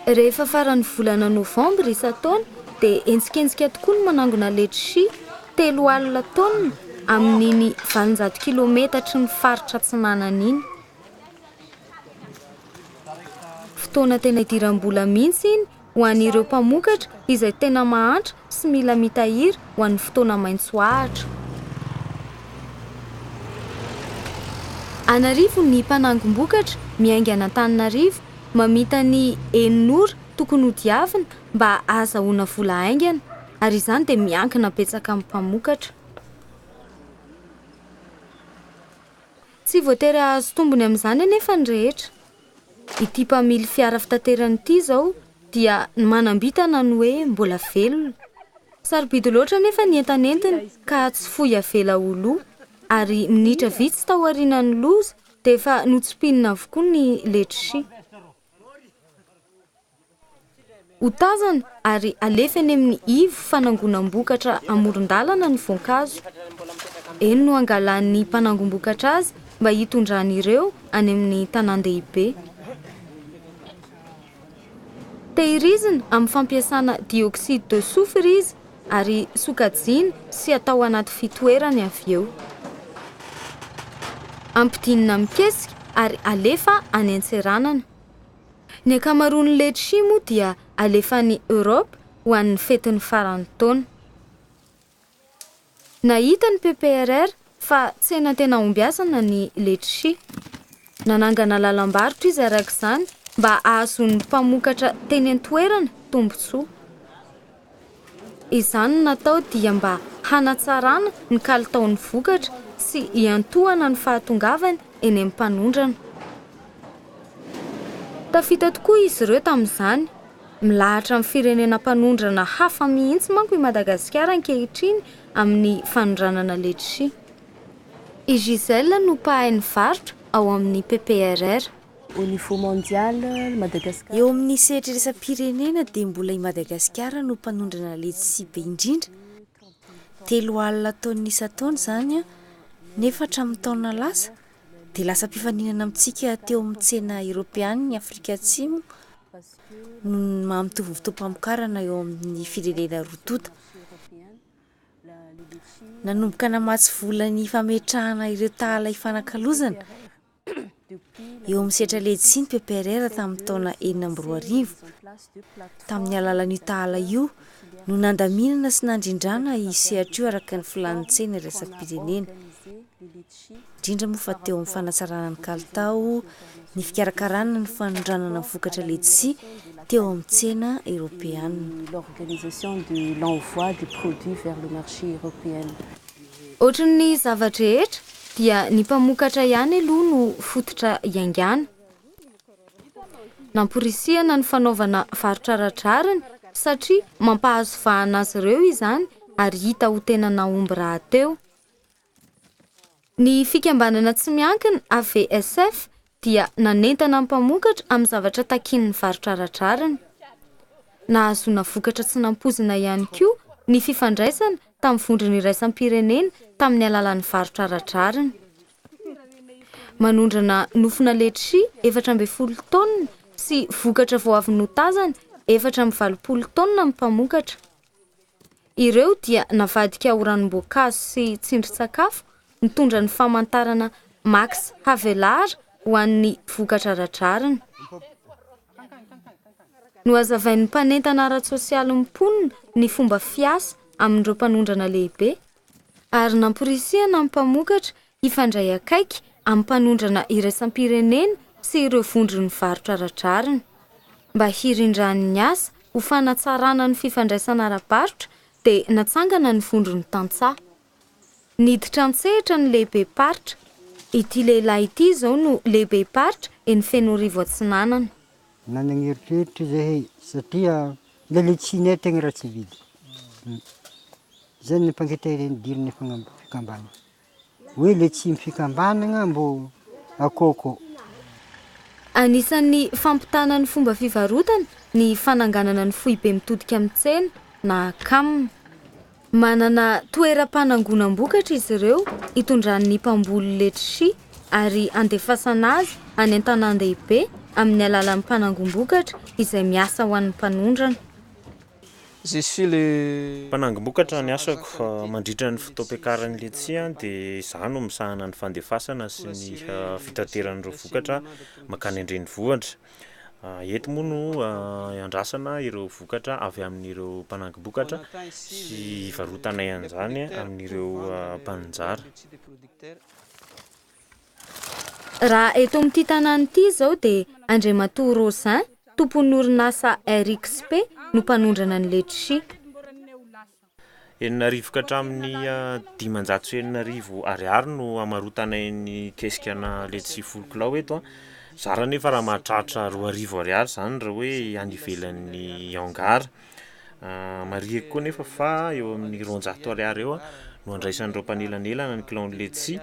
Rehefa faran'ny volana novambra isan-taona dia henjikenjika tokoa ny manangona letchi 30 taonina amin'iny 800 kilometatry ny faritra atsinanana iny. Fotoana tena idiram-bola mihitsy iny ho an'ireo mpamokatra izay tena mahantra sy mila mitahiry ho an'ny fotoana maitso ahitra. An'arivony ny mpanangom-bokatra miainga an'Antananarivo mamita ny enina ora tokony hodiavina mba hahazahoana vola haingana ary izany dia miankina betsaka amin'ny mpamokatra. Tsy voatery hahazo tombony amin'izany anefa ny rehetra. Ity mpamily fiara fitaterana ity izao dia ny manam-bintana no hoe mbola velona. Sarobidy loatra anefa ny entana entiny ka tsy foy avela ho lo ary minitra vitsy taorianan'ny loza dia efa notsipinina avokoa ny letchi. Hotazana ary alefa eny amin'ny ivo fanangonam-bokatra amoron-dalana ny voankazo. Eny no angalan'ny mpanangom-bokatra azy mba hitondrany ireo any amin'ny tanàn-dehibe. Tehirizina amin'ny fampiasana dioxyde de soufre izy ary sokajiana sy atao anaty fitoerany avy eo. Ampidinina amin'ny kesika ary alefa any an-tseranana. Ny ankamaroan'ny letchi moa dia alefa any Europe ho an'ny fetin'ny faran'ny taona. Nahita ny PPRR fa tsena tena ombiasana ny letchi. Nanangana lalam-barotra izy araka izany mba hahazoan'ny mpamokatra teny an-toerana tombontsoa. Izany no natao dia mba hanatsarana ny kalitaon'ny vokatra sy hiantohana ny fahatongavany eny amin'ny mpanondrana. Tafita tokoa izy ireo tamin'izany. Milahatra amin'ny firenena mpanondrana hafa mihitsy manko i Madagasikara ankehitriny amin'ny fanondranana letchi. I Gisèle no mpahay ny varotra ao amin'ny PPRR. Au niveau mondial, Madagascar. Eo amin'ny sehatra iraisam-pirenena dia mbola i Madagasikara no mpanondrana letchi be indrindra, 30 taonina isan-taona izany, nefa hatramin'ny taona lasa dia lasa mpifaninana amintsika teo amin'ny tsena eoropeanina i Afrika Atsimo noho ny maha mitovy ny fotoam-pamokarana eo amin'ny firenena roa tonta. Nanomboka namatsy vola ny fametrahana ireo tahala ifanakalozana eo amin'ny sehatra letchi ny PPRR tamin'ny taona 2006. Tamin'ny alalan'io tahala io no nandaminana sy nandrindrana io sehatra io araka ny filàn'ny tsena iraisam-pirenena, indrindra moa fa teo amin'ny fanatsarana ny kalitao, ny fikarakarana ny fanondranana ny vokatra letchi teo amin'ny tsena eoropeanina. L'organisation de l'envoi des produits vers le marché européen. Ohatry ny zava-drehetra dia ny mpamokatra ihany aloha no fototra iaingàna. Namporisihana ny fanaovana varotra ara-drariny satria mampahazo vahana azy ireo izany ary hita ho tena nahomby rahateo. Ny fikambanana tsy miankina AVSF dia nanentana ny mpamokatra amin'ny zavatra takian'ny varotra ara-drariny. Nahazoana vokatra tsy nampoizina ihany koa ny fifandraisana tamin'ny vondrona iraisam-pirenena tamin'ny alalan'ny varotra ara-drariny. Manondrana nofona letchi 14 taonina sy vokatra vao avy notazana 84 taonina ny mpamokatra. Ireo dia navadika ho ranom-boankazo sy tsindrin-tsakafo nitondra ny famantarana Max Havelaar ho an'ny vokatra ara-drariny. Nohazavain'ny mpanentana ara-tsosialin'ny mponina ny fomba fiasa amin'ireo mpanondrana lehibe ary namporisihana ny mpamokatra hifandray akaiky amin'ny mpanondrana iraisam-pirenena sy ireo vondron'ny varotra ara-drariny mba hirindran'ny asa ho fanatsarana ny fifandraisana ara-barotra dia natsangana ny vondron'ny tantsaha. Niditra an-tsehatra ny lehibem-paritra. Ity lehilahy ity izao no lehibem-paritra eny Fenoarivo Atsinanana. Nanagna eritreritra zahay satria le letchi-nay tegna ratsy vidy. Zay no nampangetaheta nidirana fikambanana. Hoe letchi ny fikambanana mbô akôkô. Anisan'ny fampitana ny fomba fivarotana ny fananganana ny foibe mitodika amin'ny tsena na CAM. Manana toeram-panangonam-bokatra izy ireo hitondran'ny mpamboly letchi ary andefasana azy any an-tanàn-dehibe amin'ny alalan'ny mpanangom-bokatra izay miasa ho an'ny mpanondrana. Je suis le. Mpanangom-bokatra ny asako. Mandritra ny fotoam-piakaran'ny letchi dia izaho no misahana ny fandefasana sy ny fitateran'ireo vokatra mankany an-drenivohitra. Eto moa no iandrasana ireo vokatra avy amin'ireo mpanangom-bokatra sy hivarotanay an'izany amin'ireo mpaninjara. Raha eto amin'ity tanàna ity izao dia Andriamatoa Rosin, tompon'ny orinasa RXP no mpanondrana ny letchi. 6000 ka hatramin'ny 6500 ariary no hamarotanay ny kesikana letchi folo kilao eto. Zara anefa raha mahatratra 2000 ariary izany raha hoe any ivelan'ny hangar. Marihiko koa anefa fa eo amin'ny 200 ariary eo no andraisan'ireo mpanelanelana ny kilaon'ny letchi.